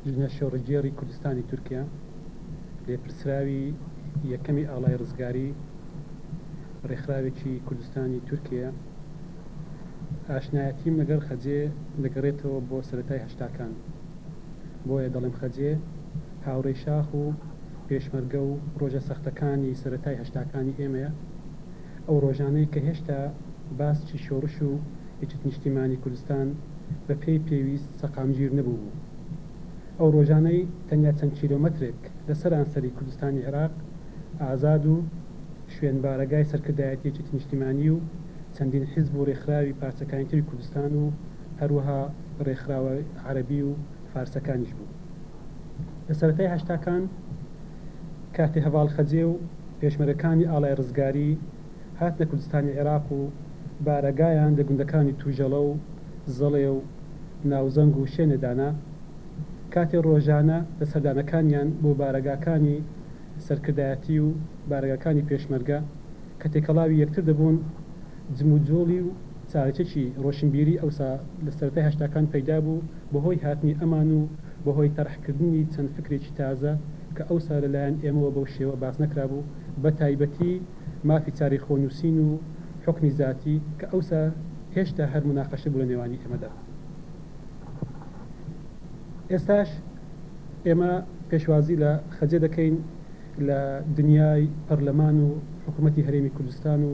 ژنە شۆڕشگێڕی کوردستانی تورکیا، لێپرسراوی یەکەمی ئاڵای ڕزگاری، ڕێکخراوێکی کوردستانی تورکیە. ئاشنایەتیم لەگەڵ خەجێ دەگەڕێتەوە بۆ سەرەتای هەشتاکان. بۆیە دەڵێم خەجێ هاوڕێی شاخ و پێشمەرگە و ڕۆژە سەختەکانی سەرەتای هەشتاکانی ئێمەیە. ئەو ڕۆژانەی کە هێشتا باسکی شۆڕش و یەکێتی نیشتیمانی کوردستان بە پێی پێویست سەقامگیر نەبووبوو. ئەو ڕۆژانەی تەنیا چەند کیلۆمەترێک لە سەرانسەری کوردستانی عێراق ئازاد و شوێن بارەگای سەرکردایەتی یەکێتی نیشتیمانی و چەندین حیزب و ڕێکخراوی پارچەکانی تری کوردستان و هەروەها ڕێکخراوە عەرەبی و فارسەکانیش بوو. لە سەرەتای هەشتاکان کاتێ هەڤاڵ خەجێ و پێشمەرگەکانی ئاڵای ڕزگاری هاتنە کوردستانی عێراق و بارەگایان لە گوندەکانی توژەڵە و زەڵێ و ناوزەنگ و شێنێ دانا، کاتێ ڕۆژانە لە سەردانەکانیان بۆ بارەگاکانی سەرکردایەتی و بارەگاکانی پێشمەرگە کە تێکەڵاوی یەکتر دەبوون، جموجوڵی و چارەکێکی ڕۆشنبیری ئەوسا لە سەرەتای هەشتاکان پەیدا بوو بەهۆی هاتنی ئەمان و بەهۆی تەرحکردنی چەند فکرێکی تازە کە ئەوسا لە لایەن ئێمەوە بەو شێوە باس نەکرابوو بە تایبەتی مافی چارەی خۆنووسین و حوکمی زاتی کە ئەوسا هێشتا هەر موناقەشە بوو لە نێوانی ئێمەدا. ئێستاش ئێمە پێشوازی لە خەجێ دەکەین لە دنیای پەرلەمان و حکوومەتی هەرێمی کوردستان و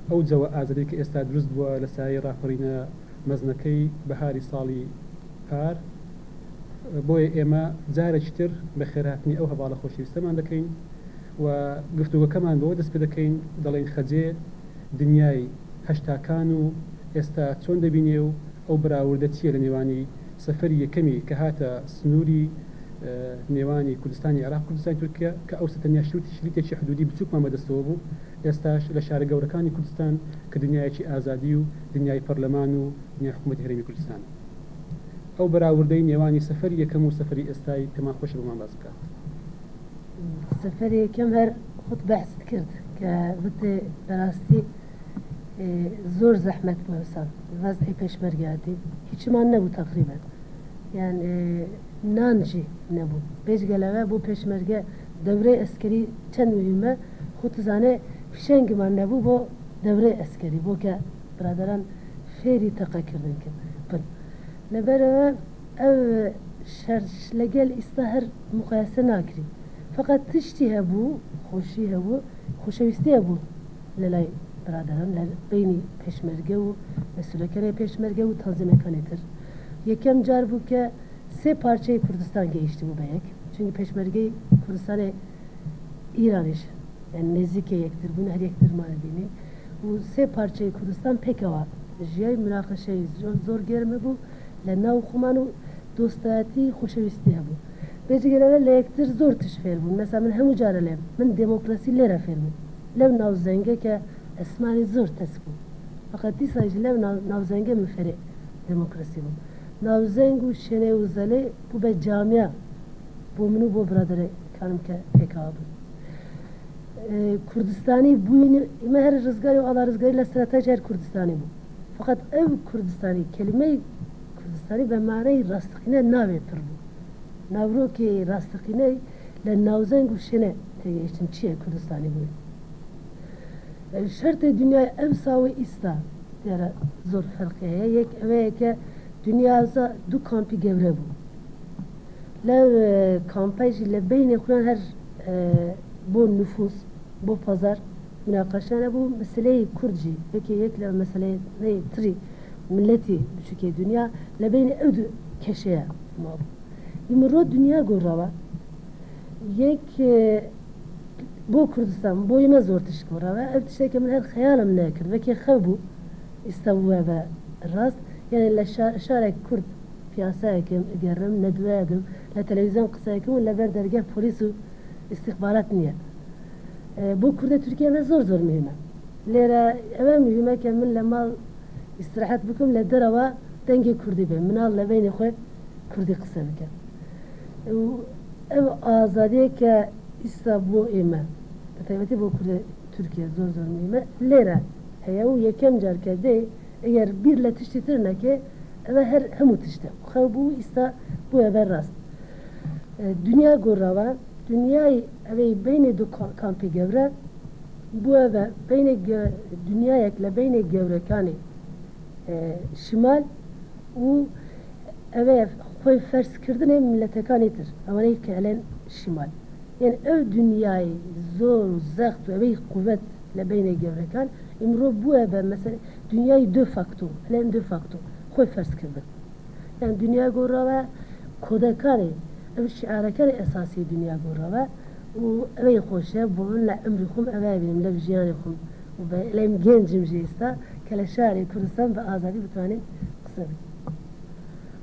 ئەو جەوە ئازادەی کە ئێستا دروست بووە لە سایەی ڕاپەڕینە مەزنەکەی بەهاری ساڵی پار، بۆیە ئێمە جارێکی تر بەخێرهاتنی ئەو هەڤاڵە خۆشەویستەمان دەکەین و گفتوگۆکەمان بەوە دەست پێدەکەین دەڵێین خەجێ دنیای هەشتاکان و ئێستا چۆن دەبینێ و ئەو بەراوردە چییە لە نێوانی سەفەری یەکەمی کە هاتە سنووری نێوانی کوردستانی عێراق کوردستانی تورکیا کە ئەوسا تەنیا شلیتێکی حدودی بچووکمان بەدەستەوە بوو ئێستاش لە شارە گەورەکانی کوردستان کە دنیایەکی ئازادی و دنیای پەرلەمان و دنیای حکوومەتی هەرێمی کوردستانە. ئەو بەراوردەی نێوانی سەفەری یەکەم و سەفەری ئێستای پێمان خۆشە بۆمان باس بکات. سەفەری یەکەم هەر خۆت بەحست کرد کە وتێ بەراستی زۆر زەحمەت بوو ئەوسا وەزعی پێشمەرگاتی هیچمان نەبوو تەقریبەن یان نان ژی نەبوو بێجگە لەوە بۆ پێشمەرگە دەورەی ئەسکەری چەند مهمە خۆت زانێ فشەنگمان نەبوو بۆ دەورەی ئەسکەری بۆ کە برادەران فێری تەقەکردن کرد بن لەبەرئەوە ئەو شەرش لەگەل ئیستا هەر مقایسە ناکری فەقەت تشتی هەبوو خۆشی هەبوو خۆشەویستی هەبوو لەلای برادەران لە بەینی پێشمەرگە و مەسولەکانی پێشمەرگە و تەنزیمەکانی تر یەکەم جار بوو کە سێ پارچەی کوردستان گەیشتبوو بە یەک چونکە پێشمەرگەی کوردستانی ئیرانیش یان نزیکە یەکتر بوون هەر یەکترمانە بینی و سێ پارچەی کوردستان پێکەوە ژیای مناقەشەی زۆر گەرم هەبوو لە ناو خۆمان و دۆستایەتی خۆشەویستی هەبوو بێجگە لەوە لە یەکتر زۆر تشت فێر بوون مەسا من هەموو جارە لێم من دێمۆکراسی لێرە فێر بووم لەو ناو زەنگە کە ئەسمانی زۆر تەسک بوو فەقەت دیسانیش لەو ناو زەنگە من فێرێ دێمۆکراسی بووم ناو زەنگ و شێنێ و زەلێ بوو بە جامیا بۆ من و بۆ برادەرەکانم کە پێکەوە بووین. کوردستانی بووین ئیمە هەر ڕزگاری و ئاڵا ڕزگاری لە سەرەتایش هەر کوردستانی بوو فقط ئەو کوردستانی کەلیمەی کوردستانی بە مانای ڕاستەقینە ناوێ پڕ بوو ناورۆکی ڕاستەقینەی لە ناوزەنگ و شێنە تێگەیشتن چییە کوردستانی بووین شەرتی دنیای ئەوسا و ئیستا دیارە زۆر فەرقی هەیە یەک ئەوەیە کە دنیا ئەوسا دوو کامپی گەورە بوو لەو کامپەیش لە بەینی خۆیان هەر بۆ نفوس بۆ پازار مناقەشە نەبوو مەسەلەی کورد ژی یەکێ یەک لە مەسەلەی تری ملەتی بچووکی دنیا لە بەینی ئەو دوو کێشەیە مابوو ئیمڕۆ دنیا گۆڕاوە یەک بۆ کوردستان بۆ ئێمە زۆر تشت گۆڕاوە ئەو تشتێک کە من هەر خەیاڵم نەکرد وەکێ خەو بوو ئیستا بووە بە ڕاست یعنی لە شارێک کورد پیاسەیەکم ئەگەرم نەدوایەکم لە تەلەویزیۆن قسەیەکم و لەبەر دەرگای پۆلیس و ئیستیخبارات نییە بۆ کوردە تورکیا ئەمە زۆر زۆر مهمە لێرە ئەوە مهمە کە من لە ماڵ ئیستراحەت بکەم لە دەرەوە دەنگی کوردی بێ مناڵ لە بینی خۆی کوردی قسە بکە ئەو ئازادیە کە ئیستا بۆ ئێمە بە تایبەتی بۆ کوردە تورکیا زۆر زۆر مهمە لێرە هەیە و یەکەم جار کە دێ ئەگەر بیر لە تشتی تر نەکێ ئەوە هەر هەموو تشتە خەو بوو ئیستا بووە بەر ڕاست. دنیا گۆڕاوە، دنیای ئەوەی بەینی دوو کامپی گەورە بووە بە بەینی دنیایەک لە بەینی گەورەکانی شمال و ئەوەیە خۆی فەرزکردنی میللەتەکانی تر ئەوانەی کە ئەلێن شمال یعنی ئەو دنیای زۆر و زەخت و ئەوەی قوت لە بەینی گەورەکان ئیمڕۆ بووە بە مەسەلە دنیای دو فاکتۆ ئەلێن دو فاکتۆ خۆی فەرزکردن یان دنیا گۆڕاوە کۆدەکانی ئەو شیعارەکانی ئەساسی دنیا گۆڕاوە و ئەوەی خۆشە بۆ من لە عەمری خۆم ئەوە بینم لە ژیانی خۆم و بە لەم گەنجم ژێ ئێستا کە لە شاری کوردستان بە ئازادی بتوانین قسە بکەین.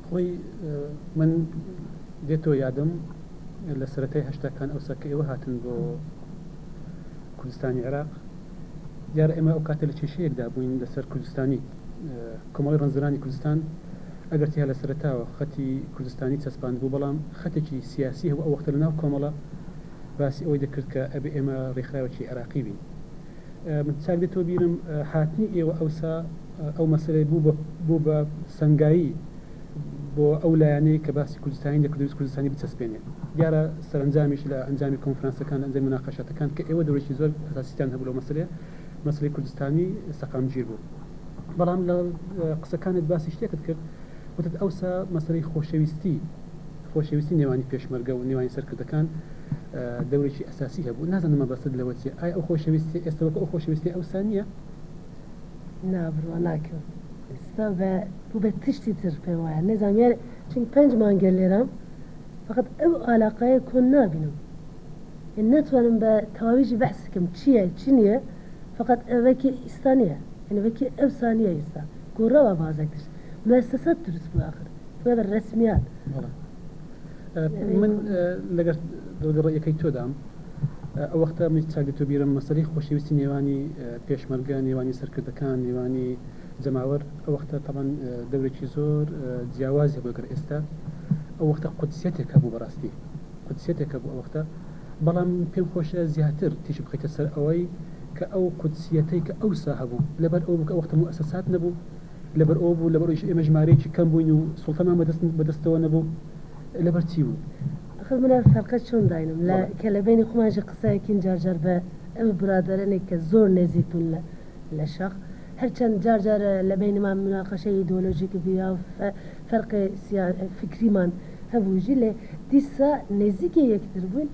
خۆی من دێتەوە یادم لە سەرەتای هەشتاکان ئەوسا کە ئێوە هاتن بۆ کوردستانی عێراق دیارە ئێمە ئەو کاتە لە کێشەیەکدا بووین لەسەر کوردستانی کۆمەڵی ڕەنجدەرانی کوردستان ئەگەرچی هەر لە سەرەتاوە خەتی کوردستانی چەسپاندبوو بەڵام خەتێکی سیاسی هەبوو ئەو وەختە لە ناو کۆمەڵە باسی ئەوەی دەکرد کە ئەبێ ئێمە ڕێکخراوێکی عێراقی بین من چاک دێتەوە بیرم هاتنی ئێوە ئەوسا ئەو مەسەلەی بوو بە بوو بە سەنگایی بۆ ئەو لایەنەی کە باسی کوردستانی دەکرد و ویست کوردستانی بچەسپێنێ. دیارە سەرەنجامیش لە ئەنجامی کۆنفرانسەکان، لە ئەنجامی موناقەشاتەکان کە ئێوە دەورێکی زۆر ئەساسیتان هەبوو لەو مەسەلەیە، مەسەلەی کوردستانی سەقامگیر بوو. بەڵام لە قسەکانت باسی شتێکت کرد، وتت ئەوسا مەسەلەی خۆشەویستی، خۆشەویستی نێوانی پێشمەرگە و نێوانی سەرکردەکان دەورێکی ئەساسی هەبوو. نازانم مەبەستت لەوە چییە؟ ئایا ئەو خۆشەویستییە ئێستا وەکو ئەو خۆشەویستییە ئەوسا نییە؟ نا بڕوا ناکەم ئێستا بە بوو بە تشتی تر پێم وایە نەزانم یار چون پێنج مانگە لێرەم فقط ئەو ئالاقەیە کۆن نابینم یعنی ناتوانم بە تەواویژی بەحس بکەم چییە چی نییە فقط ئەوەکی ئیستا نییە یعنی وەکی ئەوسا نییە ئیستا گۆڕاوە بازێک تشت موسسات دروست بوو ئاخر بووە بە رەسمیات. بەڵێ من لەگەر لەگەڵ ڕەئیەکەی تۆدام. ئەو وەختە من چاک دێتەوە بیرم مەسەلەی خۆشەویستی نێوانی پێشمەرگە، نێوانی سەرکردەکان، نێوانی جەماوەر ئەو وەختە تەبعەن دەورێکی زۆر جیاوازی هەبوو لەگەڵ ئێستا. ئەو وەختە قودسیەتێک هەبوو بەڕاستی قودسیەتێک هەبوو ئەو وەختە. بەڵام پێم خۆشە زیاتر تیشک بخەیتە سەر ئەوەی کە ئەو قودسیەتەی کە ئەوسا هەبوو لەبەر ئەوە بوو کە ئەو وەختە موئەسەسات نەبوو، لەبەر ئەوە بوو لەبەر ئەویش ئێمە ژمارەیەکی کەم بووین و سوڵتەمان بەدەست بەدەستەوە نەبوو لەبەر چی بوو؟ ئەخر من ئەم فەرقە چۆن داینم لە بەڵێ. کە لە بەینی خۆمان ژی قسەیەکین جار جار بە ئەو برادەرەنێک کە زۆر نێزیک بوون لە لە شاخ هەرچەند جار جار لە بەینمان مناقەشەی ئیدۆلۆژیک بیا و فەرقێ سیا فکریمان هەبوو ژی لێ دیسا نێزیکێ یەکتر بووین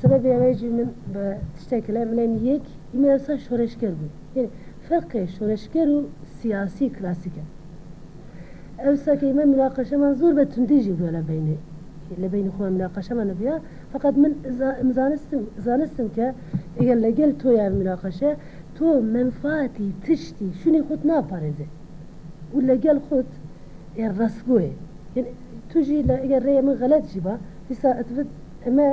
سەبەبێ ئەوەی ژی من بە تشتێک لێم بلێم یەک ئیمە ئەوسا شۆرشگەر بووین یەنی فەرقێ شۆرشگەر و سیاسی کلاسیکە. ئەوسا کە ئیمە مناقەشەمان زۆر بە توندیژی بووە لە بەینی لە بەینی خۆمان مناقەشەمان نەبووە فەقەت من زانستم زانستم کە ئەگەر لەگەل تۆیا مناقەشە تۆ مەنفاتی تشتی شونی خۆت ناپارێزێ و لەگەل خۆت ئێ ڕەسگۆێ یعنی توژی لە ئەگەر ڕێ من غەلەت ژی با دیسا ئەتفت ئەمە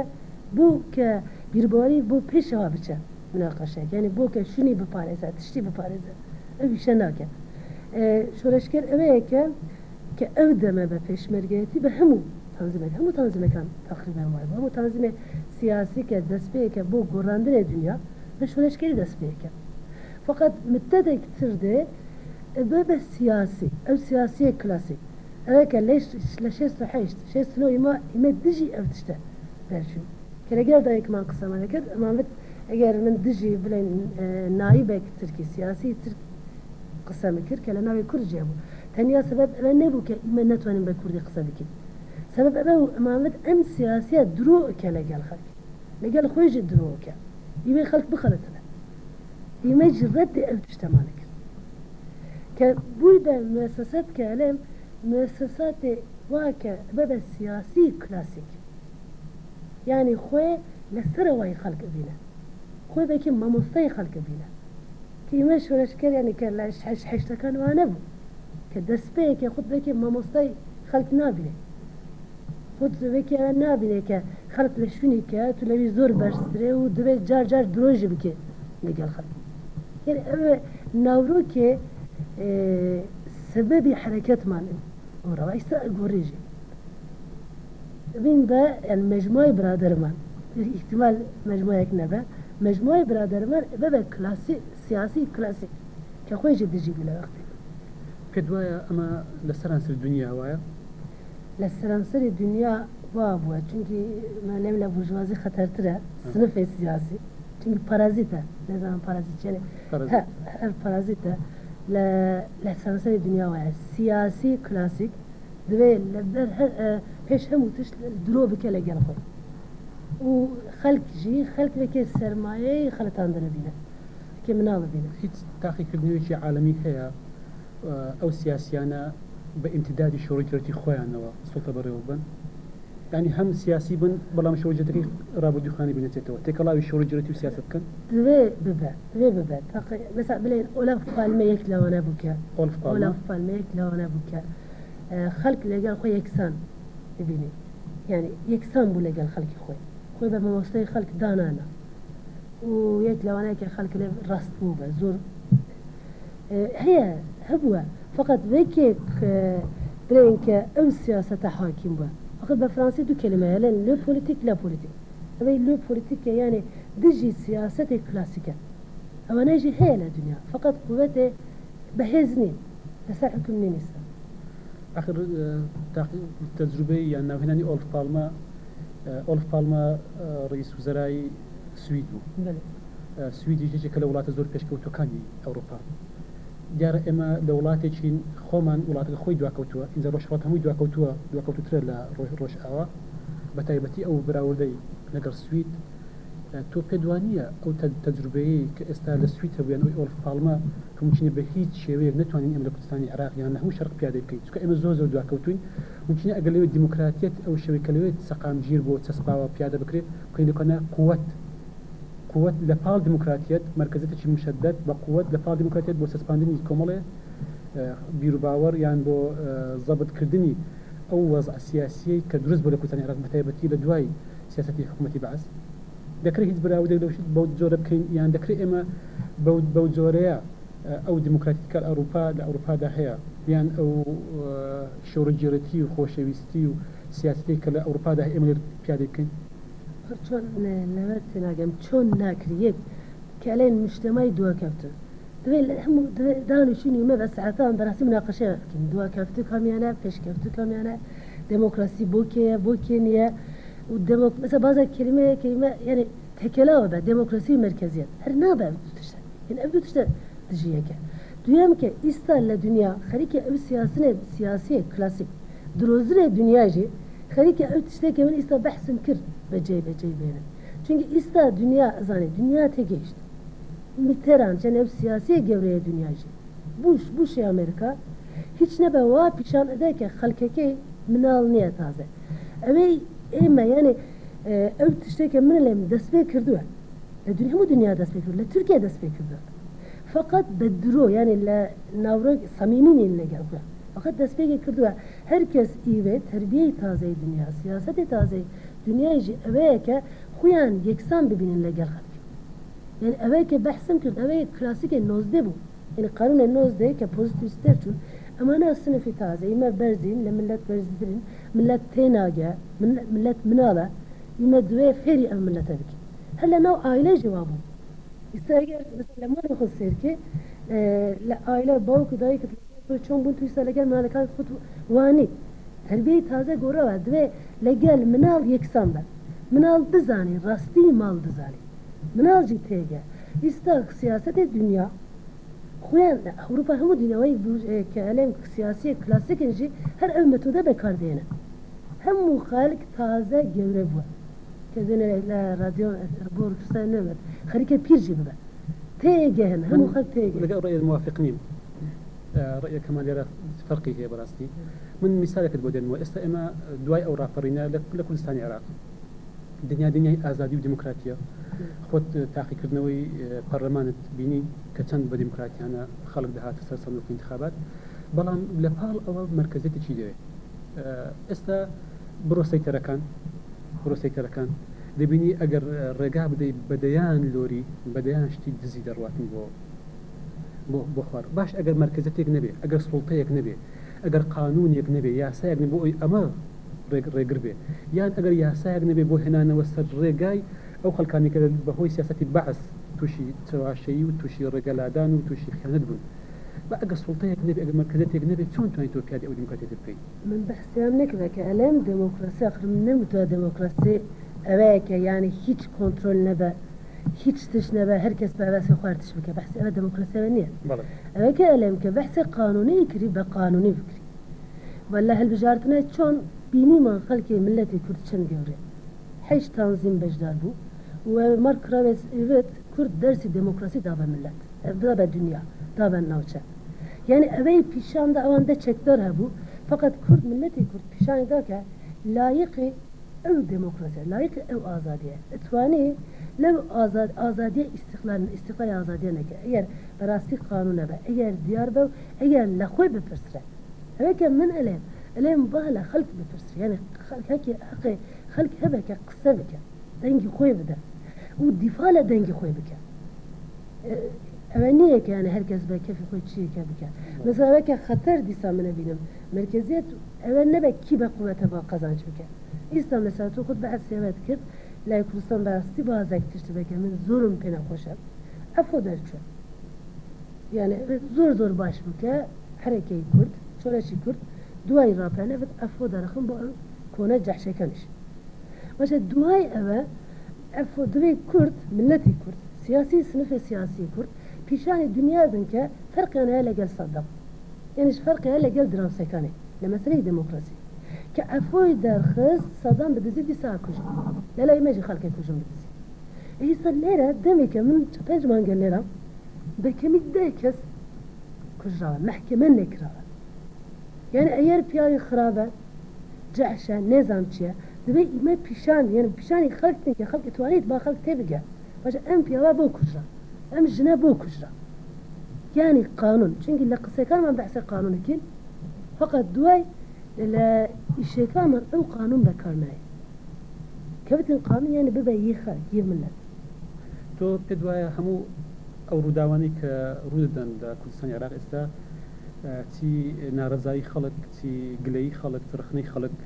بۆ کە بیرباوەری بۆ پێشەوە بچە مناقەشەک یعنی بۆ کە شونی بپارێزە تشتی بپارێزە ئەو ئیشە ناکە شۆرشگەر ئەوەیە کە کە ئەو دەمە بە پێشمەرگایەتی بە هەموو تەنزیمێک هەموو تەنزیمەکان تەقریبەن وای بوو هەموو تەنزیمێ سیاسی کە دەست پێکە بۆ گۆڕاندنێ دنیا بە شۆرشگەری دەست پێکە فقط مدەتێک تر دێ ئەبێ بە سیاسی ئەو سیاسیە کلاسیک ئەوەیە کە لەش لە 68 69 ئیمە ئیمە دژی ئەو تشتە دەرچووین کە لەگەڵ دایکمان قسەمان دەکرد ئەمان وت ئەگەر من دژی بڵێن نایبێک ترکی سیاسی ترک قسەم کرد کە لە ناوی کورد جیا بوو تەنیا سەبەب ئەوە نەبوو کە ئیمە نەتوانین بە کوردی قسە بکەین سەبەب ئەوە بوو ئەمان وت ئەم سیاسیە درۆ ئەکا لەگەڵ خەڵک لەگەڵ خۆیشی درۆ ئەکا ئیوەی خەڵک بخەڵەتنە ئیمەیش ڕەدی ئەو تشتەمان کرد کە بووی بە موسسەت کە ئەلێم موسساتێ وا کە ئەبێ بە سیاسی کلاسیک یانی خۆێ لە سەرەوای خەڵک ئەبینە خۆی بەکی مامۆستای خەڵک ئەبینە کە ئیمە شۆرشگەر یانی کە لە هەشتەکان وا نەبوو کە دەسپێکێ خود بەکی مامۆستای خەڵک نابینێ خود وەکی ئەوە نابینێ کە خەڵک لە شوینی کە تو لەوی زۆر بەرزترێ و دەبێ جار جار درۆژی بکێ لەگەڵ خەڵک یعنی ئەوە ناورۆکێ سەبەبی حەرەکەتمان گۆڕاوە ئیستا گۆڕیژێ بین بە یعنی مەجموعەی برادەرمان ئیحتیمال مەجموعەیەک نەبێ مەجموعەی برادەرمان ببێ کلاسی سیاسی کلاسیک کە خۆیشی دژی بوو لە وەختێک. پێت وایە ئەمە لە سەرانسەری دونیا وایە؟ لە سەرانسەری دونیا وا بووە چونکی مالێم لە بورژوازی خەتەرترە سنفێ سیاسی چونکی پارازیتە نەزانم پارازیت چیە هەر پارازیتە لە لە سەرانسەری دنیا وایە سیاسی کلاسیک دەبێ لەبەر هەر پێش هەموو تشت درۆ بکە لەگەڵ خۆی و خەلک ژی خەلک وەکێ سەرمایەی خەلتاندنە بینە وەکێ مناڵ بینە. هیچ تاقیکردنەوەیەکی عالەمی هەیە ئەو سیاسیانە بە ئیمتیدادی شۆڕشگێڕیی خۆیانەوە سوڵتە بەڕێوە ببەن؟ یانی هەم سیاسی بن بەڵام شۆڕشگێڕیی ڕابردووی خۆیانی بیر نەچێتەوە، تێکەڵاوی شۆڕشگێڕیی و سیاسەت بکەن؟ دەبێ ببە، دەبێ ببە. تاقی مەسەلەن بڵێین ئۆلاف پالمە یەک لەوانە بوو کە ئۆلف پالمە؟ ئۆلاف پالمە یەک لەوانە بوو کە خەڵک لەگەڵ خۆی یەکسان دەبینی. یانی یەکسان بوو لەگەڵ خەڵکی خۆی. خۆی بە مامۆستای خەڵک دانانا. و یەک لەوانەیە کە خەڵک لێ ڕاست بوو بە زۆر هەیە هەبووە فقط وەکێک بڵێن کە ئەو سیاسەتە حاکیم بووە فقط بە فرانسی دوو کەلیمە هەیە لێن لۆ پۆلیتیک لا پۆلیتیک ئەوەی لۆ پۆلیتیکە یانێ دژی سیاسەتی کلاسیکە ئەوانەیشی هەیە لە دنیا فقط قوەتێ بەهێز نین لەسەر حوکم نین ئیستا. ئاخر تەجروبەی یان ناوهێنانی ئۆلف پاڵمە ئۆلف پاڵمە ڕئیس وزەرای سوید بوو. سویدیش یەکێکە لە وڵاتە زۆر پێشکەوتووەکانی ئەوروپا. دیارە ئێمە لە وڵاتێکین خۆمان وڵاتەکە خۆی دواکەوتووە، ئینجا ڕۆژهەڵات هەمووی دواکەوتووە، دواکەوتووترە لە ڕۆژئاوا، بە تایبەتی ئەو بەراوردەی لەگەڵ سوید. تۆ پێت وانییە ئەو تەجروبەیەی کە ئێستا لە سوید هەبوو یان ئەوی ئۆلف پاڵمە کە مومکینە بە هیچ شێوەیەک نەتوانین ئێمە لە کوردستانی عێراق یان لە هەموو شەرق پیادەی بکەین چونکە ئێمە زۆر زۆر دواکەوتووین مومکینە ئەگەر لەوێ دیموکراتیەت ئەو شێوەی کە لەوێ سەقامگیر بووە چەسپاوە پیادە بکرێ بکەین لەکەنە قوت قوت لە پاڵ دیموکراتیەت مەرکەزیەتێکی مشەدەد بە قوت لە پاڵ دیموکراتیەت بۆ چەسپاندنی کۆمەڵێ بیروباوەڕ یان بۆ زەبت کردنی ئەو وەزعە سیاسیەی کە دروست بووە لە کوردستانی عێراق بەتایبەتی لە دوای سیاسەتی حکوومەتی بەعس دەکرێت هیچ بەراوردێک لەو بەو جۆرە بکەین یان دەکرێت ئێمە بەو جۆرەیە ئەو دیموکراتیت کە ئەوروپا لە ئەوروپادا هەیە یان ئەو شۆڕگێڕێتی و خۆشەویستی و سیاسەتێک کە لە ئەوروپادا هەیە ئێمە لێرە پیادەی بکەین؟ ئاخر چۆن لەوە تێناگەم چۆن ناکری یەک کە ئەلێن مجتەمای دواکەوتوو دەبێ لە هەموو دەبێ دانیشین و مە بە سەعاتان بەراستی مناقەشەیان بکەین دواکەوتوو کامیانە پێشکەوتوو کامیانە دێمۆکراسی بۆ کێیە بۆ کێ نییە و دێمۆک مەسەلەن بازە کەلیمەیە کە ئیمە یانی تێکەلاوە بە دێمۆکراسی و مەرکەزیەت هەر نابێ ئەم دوو تشتە یانی ئەم دوو تشتە دژی یەکە دویەم کە ئیستا لە دنیا خەریکە ئەو سیاسنێ سیاسیە کلاسیک درۆزنێ دنیاژی خەریکە ئەو تشتێ کە من ئیستا بەحسم کرد بە جێ بە جێی بێنن چونکە ئیستا دنیا ئەزانێ دنیا تێگەیشت میتێران چەند ئەو سیاسیە گەورەیە دنیاژی بوش بوشی ئەمریکا هیچ نەبێ وا پیشان ئەدای کە خەلکەکەی مناڵ نیە تازە ئەوەی ئێمە یانێ ئەو تشتێک کە من لێم دەست پێ کردووە لە دنیا هەموو دنیا دەست پێ کردووە لە تورکیا دەست پێ کردووە فقط بە درۆ یانێ لە ناوڕۆک سەمیمی نین لەگەڵ خۆیان فقط دەست پێکی کردووە هەر کەس ئیوێ تەربیەی تازەی دنیا سیاسەتی تازەی دنیایژی ئەوەیە کە خۆیان یەکسان ببینن لەگەڵ خەلک یانی ئەوەی کە بەحسم کرد ئەوەی کلاسیکێ 19 بوو یانی قانونێ 19 کە پۆزیتیڤست دەرچوون ئەمانە سنفی تازە ئیمە بەرزین لە ملت بەرزترین ملت تێناگە ملت مناڵە ئیمە دوێ فێری ئەم ملتە بکەین هەر لە ناو عایلەیش وابوو ئیستا ئەگەر مەسەلەن لە ماڵی خۆت سەیر کەی لە عایلە باوک و دایکت لەگەڵ تۆ چۆن بوون تۆ ئیستا لەگەڵ مناڵەکانت خۆت وانیت تەربیەی تازە گۆڕاوە دوێ لەگەل مناڵ یەکسان بە مناڵ بزانی ڕاستی ماڵ بزانی مناڵ جی تێگە ئیستا سیاسەتی دنیا خۆیان لە ئەوروپا هەموو دنیاوەی کە ئەلێم سیاسیە کلاسیکن ژی هەر ئەو مەتۆدە بەکار دێنن هەموو خەلک تازە گەورە بووە کە دوێنێ لە رادیۆ بۆ کوردستان نەمت خەریکە پیر ژی ببە تێگەهن من هەموو خەلک تێگەهن. لەگەڵ ڕەئیت موافق نیم ڕەئیەکەمان لێرە فەرقی هەیە بەڕاستی من میسالێکت بۆ دێنمەوە ئێستا ئێمە دوای ئەو ڕاپەڕینە لە کوردستانی عێراق دنیا دنیای ئازادی و دیموکراتیە خۆت تاقیکردنەوەی پەرلەمانت بینی کە چەند بە دیموکراتیانە خەڵک دەهاتە سەر سندوقی انتخابات بەڵام لە پاڵ ئەوە مەرکەزیەتێکی دەوێت ئێستا بڕۆ سەیتەرەکان بڕۆ سەیتەرەکان دەبینی ئەگەر ڕێگا بدەی بەدەیان لۆری بەدەیان شتی دزی دەڕواتن بۆ بۆ بۆ خوار باش ئەگەر مەرکەزیەتێک نەبێ ئەگەر سوڵتەیەک نەبێ ئەگەر قانونێک نەبێ یاسایەک نەبێ بۆ ئەوی ئەمە ڕێگر بێ یان ئەگەر یاسایەک نەبێ بۆ هێنانەوە سەر ڕێگای ئەو خەڵکانەی کە بەهۆی سیاسەتی بەعس تووشی چەواشەیی و تووشی ڕێگەلادان و تووشی خیانەت بوون. با ئەگەر سوڵتەیەک نەبێ، ئەگەر مەرکەزیەتێک نەبێ، چۆن توانی تۆ پیادەی ئەو دیموکراتیەتە بکەی؟ من بەحسیان نەکردە کە ئەلێم دێمۆکراسی ئاخر من نەموتوە دێمۆکراسی ئەوەیە کە یانی هیچ کۆنترۆل نەبە هیچ تش نەبە هەر کەس بە هەوەسی خۆ هەر تش بکە بەحسی ئەوە دێمۆکراسی ئەوە نیە ئەوە کە ئەلێم کە بەحسی قانونی کری بە قانونی بکری وە لە هەلبژارتنە چۆن بینیمان خەلکی ملەتی کورد چەند گەورەیە هەیشت تانزیم بەشدار بوو و مارک کراوێس ئیوت کورد دەرسی دێمۆکراسی دا بە ملەت دا بە دنیا دا بە ناوچە یانی ئەوەی پیشان دا ئەوەندە چەکدار هەبوو فەقەت کورد ملەتی کورد پیشانی دا کە لایقی ئەو دێمۆکراسیە لایقی ئەو ئازادیە ئەتوانی لەو ئازاد ئازادیە ئیستیقلال ئیستیقلالی ئازادیە نەکە ئەگەر بەراستی قانون نەبە ئەگەر دیار بە و ئەگەر لە خۆی بپرسرێ ئەوەی کە من ئەلێم ئەلێم با لە خەلک بپرسرێ یانی خەلک هەکی هەقێ خەلک هەبە کە قسە بکە دەنگی خۆی بدە و دیفاع لە دەنگی خۆی بکە ئەوە نییە کە یانی هەر کەس بە کەفی خۆی چیەکە بکە مەسەلا ئەوە کە خەتەر دیسان من ئەبینم مەرکەزیەت ئەوە نەبە کی بە قوەتە با قەزانج بکە ئیستا مەسەلا تۆ خۆت بەعس سێوەت کرد لای کوردستان بەراستی بازێک تشت بکە من زۆرم پێ ناخۆشە عەفۆ دەرچوە یانی زۆر زۆر باش بوو کە حەرەکەی کورد شۆرەشی کورد دوای ڕاپەرینە بت عەفۆ دەرخم بۆ ئەو کۆنە جەحشەکانیش باشە دوای ئەوە عەفۆ دەبێ کورد ملەتی کورد سیاسی سنفی سیاسی کورد پیشانی دنیا بن کە فەرقیان هەیە لەگەل سەدام یانیش فەرقی هەیە لەگەل دراوسێکانی لە مەسەلەی دێمۆکراسی کە عەفۆی دەرخست سەدام بە دزی دیسا کوژم لەلای مەژی خەلکێ کوژم بە دزی ئیستا لێرە دەمێکە من پێنج مانگە لێرەم بە کەمی دە کەس کوژراوە مەحکەمە نەکراوە یانی ئەیەر پیاوی خرابە جەحشە نێزام چیە دەبێ ئیمە پیشان یانی پیشانی خەلک بکەین کە خەلک ئەتوانیت با خەلک تێبگا باشە ئەم پیاوە بۆ کوژرا ئەم ژنە بۆ کوژرا یانی قانون چونکی لە قسەکانمان بەحسی قانون ئەکەین فقط دوای لە ئیشەکانمان ئەو قانون بەکار نایە کە بتین قانون یانی ببە یی خەلک یی ملت. تۆ پێت وایە هەموو ئەو ڕووداوانەی کە ڕوودەدەن لە کوردستانی عێراق ئێستا چی نارەزایی خەڵک، چی گلەیی خەڵک، چ ڕەخنەی خەڵک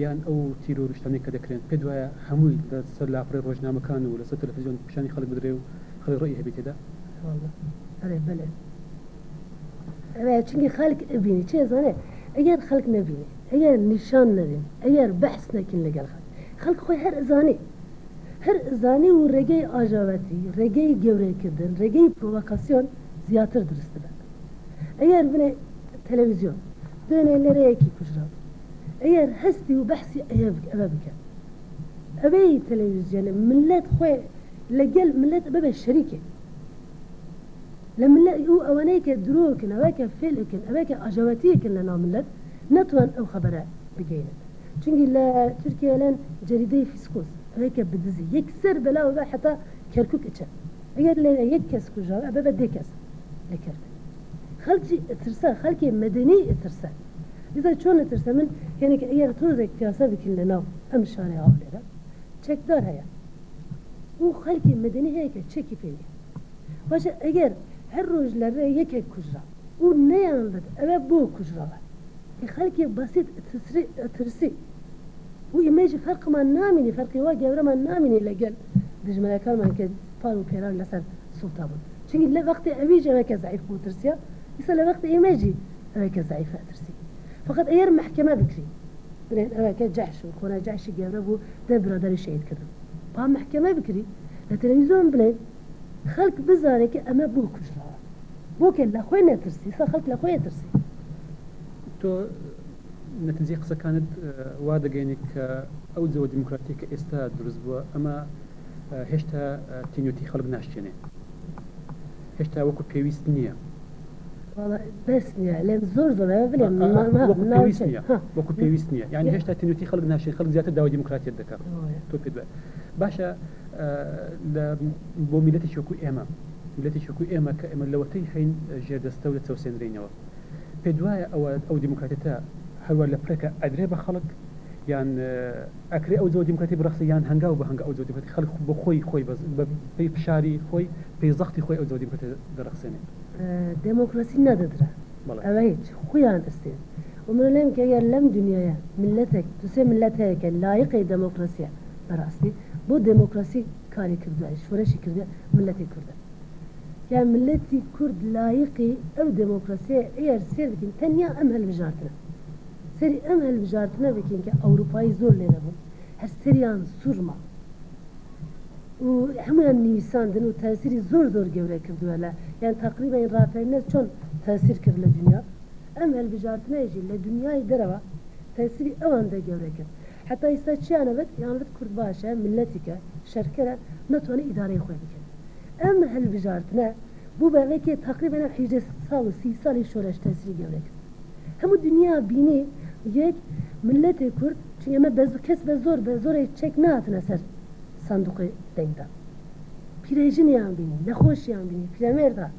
یان ئەو تیرۆر و شتانەی کە دەکرێن پێت وایە هەمووی لە سەر لاپەڕەی ڕۆژنامەکان و لەسەر تەلەفزیۆن پیشانی خەڵک بدرێ و خەڵک ڕەئی هەبێ تێدا؟ واللە ئەرێ بەلێ ئەوەیە چونکی خەلک ئەبینی چێ ئەزانێ ئەگەر خەلک نەبینی ئەگەر نیشان نەدەین ئەگەر بەحس نەکەین لەگەل خەلک خەلک خۆی هەر ئەزانێ هەر ئەزانێ و ڕێگەی ئاژاوەتی ڕێگەی گەورەکردن ڕێگەی پرۆڤۆکاسیۆن زیاتر دروست دەبێت ئەگەر بنێ تەلەڤیزیۆن دوێنێ لێرە یەکی کوژرا بوو ئەگەر هەستی و بەحسی ئەیە ئەوە بکە ئەوەی تەلەڤیزیۆنە ملت خۆی لەگەل ملت ببێ شەریکێ لە ملت و ئەوەنەی کە درۆکن ئەوەی کە فێلکن ئەوەی کە ئاژاوەتیەکن لە ناو ملت نەتوان ئەو خەبەرە بگەینن چونکی لە تورکیا لەن جەریدەی فیسکۆس ئەوەی کە بدزی یەکسەر بەلاوە بە حەتا کەرکوک ئەچێ ئەگەر لێرە یەک کەس کوژراوە ئەبێ بە دە کەس لە کەرکوک خەلکی ئەترسا خەلکی مەدەنی ئەترسا ئیستا چۆن ئەترسا من یانی کە ئەگەر تۆزێک پیاسە بکەین لە ناو ئەم شارەی هەولێرە چەکدار هەیە و خەلکی مەدەنی هەیە کە چەکی پێ نیە باشە ئەگەر هەر ڕۆژ لە ڕێ یەکێک کوژرا و نەیان وت ئەوە بۆ کوژراوە ئێ خەلکی بەسیت ئەترسی و ئیمەیش فەرقمان نامینی فەرقی وا گەورەمان نامینی لەگەل دژمنەکانمان کە پار و پێرار لەسەر سوڵتە بوون چونکی لە وەختی ئەویش ئەوە کە زەعیف بوو ترسیا ئیستا لە وەختی ئێمەیشی ئەوە کە زەعیفە ئەترسی فەقەت ئەیەر مەحکەمە بکری بلێن ئەوە کە جەحش و کۆنە جەحشی گەورە بوو دە برادەری شەهید کردن با مەحکەمە بکری لە تەلەویزیۆن بلێن خەلک بزانێ کە ئەمە بۆ کوژراوە بۆ کە لە خۆی نەترسی ئیستا خەلک لە خۆی ئەترسی. تۆ نەتیجەی قسەکانت وا دەگەیەنی کە ئەو جەوە دیموکراتیە کە ئێستا دروست بووە ئەمە هێشتا تینوێتی خەڵک ناشکێنێ هێشتا وەکو پێویست نییە. وەڵا بەس نییە لێم زۆر زۆر ئەوە بلێم وەکو پێویست نییە وەکو پێویست نییە یانی هێشتا تینوێتی خەڵک ناشکێنێ خەڵک زیاتر داوای دیموکراتیەت دەکات تۆ پێت وایە باشە لە بۆ میلەتێکی وەکو ئێمە میلەتێکی وەکو ئێمە کە ئێمە لەوەتەی هەین ژێردەستە و دەچەوسێنرێینەوە پێت وایە ئەوە ئەو دیموکراتیەتە هەروا لە پرێکە ئەدرێ بە خەڵک یان ئەکرێ ئەو جۆ دیموکراتی بڕەخسێ یان هەنگاو بە هەنگاو ئەو جۆ دیموکراتی خەڵک بۆ خۆی خۆی بە پێی فشاری خۆی پێی زەختی خۆی ئەو جۆ دیموکراتی دەڕەخسێنێ؟ دێمۆکراسی نەدەدرا ئەوە هیچ خۆیان ئەستێن و من ئەلێم کە ئەگەر لەم دنیایە میللەتێک دو سێ میللەت هەیە کە لایقی دێمۆکراسیە بەراستی بۆ دێمۆکراسی کاری کردوە شۆرشی کردوە میللەتی کوردە. یان میللەتی کورد لایقی ئەو دێمۆکراسییە ئەگەر سێر بکەین تەنیا ئەم هەلبژارتنە سەیری ئەم هەلبژارتنە بکەین کە ئەوروپایی زۆر لێرە بوون هەر سەریان سوڕما و هەموویان نویساندن و تاسیری زۆر زۆر گەورە کردووە لە یان تەقریبەن ڕافێرنەر چۆن تاسیر کرد لە دنیا ئەم هەلبژارتنەیشی لە دنیای دەرەوە تاسیری ئەوەندە گەورە کرد حەتا ئیستا چیانە وت یان وت کورد باشە میللەتیکە شەرکەرە نەتوانێ ئیدارەی خۆی بکەن ئەم هەلبژارتنە بوو بە وەکێ تەقریبەن ئەم 18 ساڵ و 30 ساڵی شۆرش تەسیری گەورە کرد هەموو دنیا بینی یەک میللەتێ کورد چون ئێمە بە کەس بە زۆر بە زۆرێ چەک نەهاتنە سەر سندوقێ دەنگدان پیرەژنیان بینی نەخۆشیان بینی پیرەمێرد هات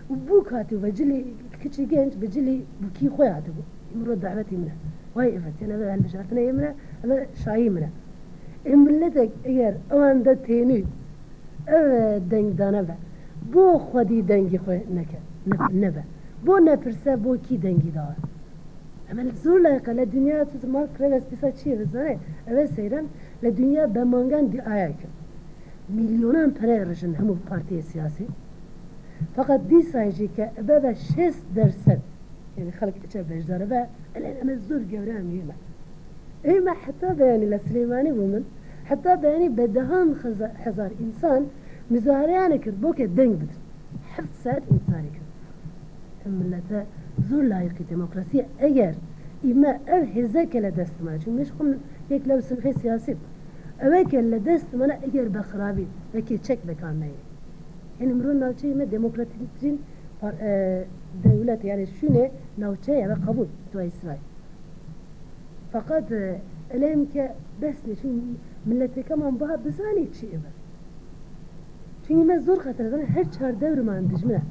و بووک هاتبوو بە جلی کچی گەنج بە جلی بووکی خۆی هاتبوو ئیمڕۆ دەعوەتی منە وای ئەڤەت یان ئەمە هەلبژارتنە ی منە ئەمە شایی منە ئێ مللەتێک ئەگەر ئەوەندە تێنوی ئەو دەنگدانە بە بۆ خودی دەنگی خۆی نەکە نەبە بۆ نەپرسە بۆ کی دەنگی داوە ئەمە زۆر لایقە لە دنیا مارک کرێڤس پیسا چیە بزانێ ئەوە سەیرم لە دنیا بە مانگان دیعایە کرد میلیۆنان پەرەی ڕژن هەموو پارتیە سیاسی فقط دیسایجی کە ئەبە بە 60% یعنی خەڵک ئەچە بەشدارە بە ئەلێن ئەمە زۆر گەورە مهمە ئێمە حتا بەیانی لە سلێمانی بوو من حتا بەیانی بە دەهان هەزار ئینسان مزاهرەیانە کرد بۆ کە دەنگ بدرن 7 ساعت ئینتزاری کرد ئەم ملەتە زۆر لایقی دێمۆکراسیە ئەگەر ئیمە ئەو هێزە کە لە دەستمانە چون منیش خۆم یەک لەو سنفەی سیاسی بووم ئەوەی کە لە دەستمانە ئەگەر بە خرابی وەکێ چەک بەکار نەیەنین یعنی مرۆ ناوچەی ئیمە دێمۆکراتیکترین دەولەت یعنی شوێنێ ناوچەیە ئەوە قبول دوای ئیسرائیل فقط ئەلێم کە بەس نیە چون ملەتەکەمان با بزانێ چی ئێمە چون ئیمە زۆر خەتەرە زانێ هەر چار دەورمان دژمنە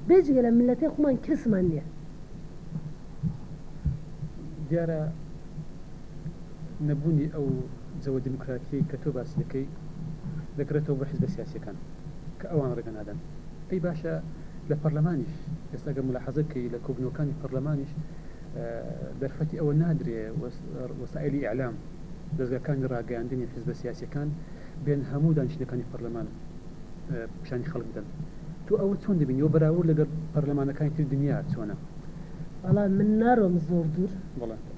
بێجگە لە ملەتەی خۆمان کەسمان نییە. دیارە نەبوونی ئەو جەوە دیموکراتیەی کە تۆ باسی دەکەی دەگەڕێتەوە بۆ حیزبە سیاسیەکان کە ئەوان ڕێگە نادەن. ئەی باشە لە پەرلەمانیش ئێستا گەر مولاحەزە بکەی لە کۆبوونەوەکانی پەرلەمانیش دەرفەتی ئەوە نادرێ وەسائیلی ئیعلام دەزگاکانی ڕاگەیاندنی حیزبە سیاسیەکان بێن هەموو دانیشتنەکانی پەرلەمان پیشانی خەڵک بدەن تۆ ئەوە چۆن دەبینی وە بەراورد لەگەڵ پەرلەمانەکانی تری دنیا چۆنە؟ وەڵا من ناڕۆم زۆر دوور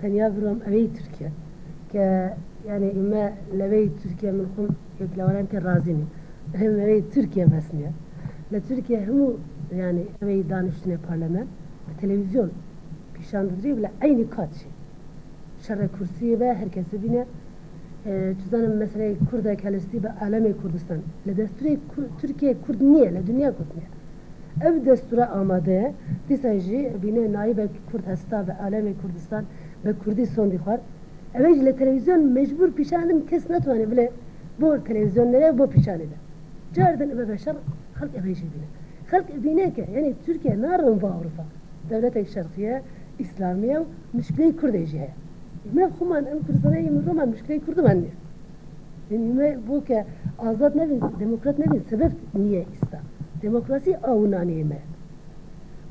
تەنیا بڕۆم ئەوێی تورکیا کە یانێ ئیمە لەوێی تورکیا من خۆم یەک لەوانەم کە ڕازی نیم ئەم ئەوێی تورکیا بەس نییە لە تورکیا هەموو یانێ ئەوێی دانیشتنێ پەرلەمان بە تەلەڤیزیۆن پیشان دەدرێ و لە عەینی کات شێ شەڕێ کورسی بە هەر کەس ببینە چزانم مەسەلەی کوردە کەلستی بە عالەمێ کوردستان لە دەستورێ تورکیە کورد نییە لە دنیا کورد نییە ئەو دەستورە ئامادەیە دیسان ژی بینێ نایبەک کورد هەستا بە عالەمێ کوردستان بە کوردی سۆندی خوارد ئەوەیش لە تەلەڤیزیۆن مەجبور پیشاندن کەس نەتوانێ بلێ بۆ تەلەڤیزیۆن نەیە بۆ پیشانی دا جاردن ئەبە بە شەڕ خەڵک ئەوەیش بینێ خەڵک بینێ کە یعنی تورکیا ناڕۆن بۆ ئەوروپا دەولەتێک شەرقیە ئیسلامیە و مشکلەی کوردێژی هەیە ئیمە خۆمان ئەم کوردستانە ئیمە ڕۆمان مشکلەی کوردمان نییە یعنی ئیمە بۆ کە ئازاد نەبین دێمۆکرات نەبین سەبەب نییە ئیستا دێمۆکراسی ئاو و نانی ئێمەیە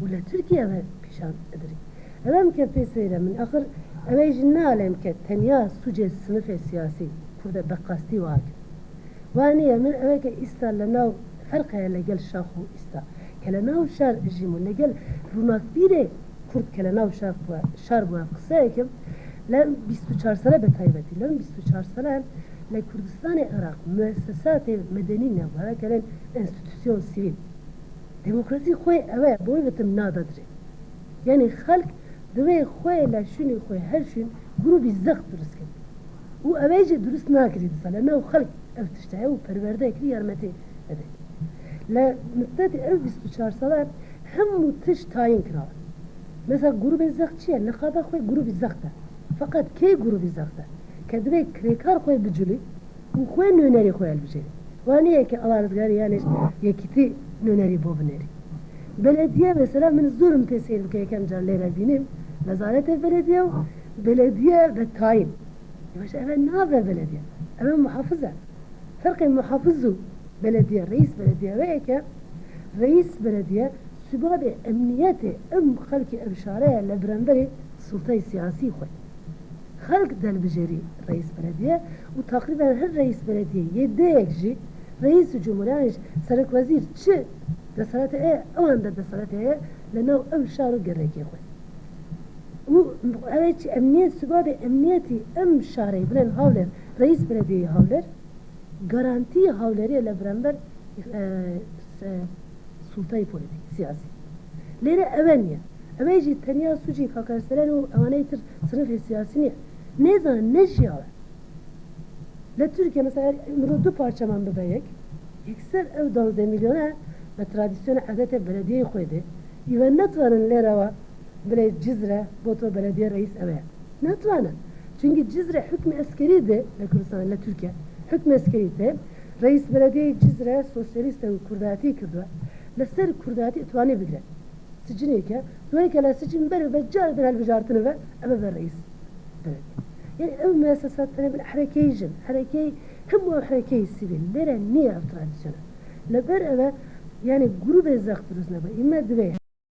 و لە تورکیا پیشان ئەدرێ ئەوەم کە پێ سەیرە من ئاخر ئەوەیش ناڵێم کە تەنیا سوجێ سنفێ سیاسی کوردە بە قەستی وا کرد وا نییە من ئەوەی کە ئیستا لە ناو فەرق هەیە لەگەل شاخ و ئیستا کە لە ناو شار ئەژیم و لەگەل ڕووناکبیرێ کورد کە لە ناو شاخ بووە شار بووە قسەیەکم لەم 24 سالە بە تایبەتی لەم 24 سالە لە کوردستانی عێراق موسساتێ مەدەنی نەبووە کە لێن ئینستیتوسیۆن سیڤیل دێمۆکراسی خۆی ئەوەیە بۆی وتم نادەدرێ یعنی خەلک دوێ خۆی لە شوێنی خۆی هەر شوێن گروپی زەخت دروست کرد و ئەوەیش دروست ناکرێت دیسان لە ناو خەلک ئەو تشتە و پەروەردە کری یارمەتی ئەدەێت لە مدەتی ئەو 24 ساڵە هەموو تشت تاین کراوە مثلا گروپی زەخت چییە نقابە خۆی گروپی زەختە فقط کێ گروپی زەختە کە دەبێت کرێکار خۆی بجولی و خۆی نوێنەری خۆی هەڵبژێری وانەیە کە ئەڵا ڕزگاری یانیش یەکیتی نوێنەری بۆ بنێری بەلەدیە مەسەلا من زۆرم پێ سەیر بکە یەکەم جار لێرە بینیم نەزارەتە بەلەدیە و بەلەدیە بە تاین باش ئەمە نابێ بەلەدیە ئەمە محافزە فەرقی محافز و بەلەدیە ڕئیس بەلەدیە ئەوەیە کە ڕئیس بەلەدیە سوبابێ ئەمنیەتێ ئەم خەڵکی ئەم شارەیە لە بەرامبەری سوڵتەی سیاسی خۆی خەڵک دەلبژێری ڕئیس بەلەدیە و تقریبا هەر ڕئیس بەلەدیە یەدەیەک ژی ڕئیس جمهوریانیش سەرۆک وەزیر چ دەسەڵات هەیە ئەوان دە دەسەڵات هەیە لە ناو ئەو شار و گەرەکی خۆی و ئەوەی ئەمنیەت سوبابی ئەمنیەتی ئەم شارەی بڵێن هاولێر رئیس بلدیەی هاولێر گەرانتی هاولێریە لە بەرامبەر سوڵتەی پۆلیتیک سیاسی لێرە ئەوە نییە. ئەوەیژی تەنیا سوجی کاکەرسەلەن و ئەوانەی تر سنفی سیاسی نییە. نێزان نەژیاوە. لە تورکیا مەسەلا مرۆ دوو پارچەمان ببە یەک، یەکسەر ئەو 12 ملیۆنە بە ترادیسیۆن عادەتە بەلەدیەی خۆی دێ. ئیوە نەتوانن لێرەوە بڵێ جزرە بۆ تۆ بەلەدیە رئیس ئەوەیە. ناتوانن. چونکی جزرە حکمی ئەسکەری دێ لە کوردستان لە تورکیا حکمی ئەسکەری دێ. رئیس بەلەدیەی جزرە سۆسیالیستە و کوردایەتی کردووە. لەسەر کوردایەتی توانی بگرێت. سجنێکە دوای کە لە سجن بەر بە جار دەر هەڵبژارتنەوە ئەبە بە رئیس بەلەدیە. یعنی ئەو مؤسسات تەنە حرەکەی ژن حرەکەی هەموو ئەو حرەکەی سیڤیل لێرە نییە ئەو ترادیسیۆنە. لەبەر ئەوە یعنی گروپێ زەخت دروست نەبوو. ئیمە دەبێ.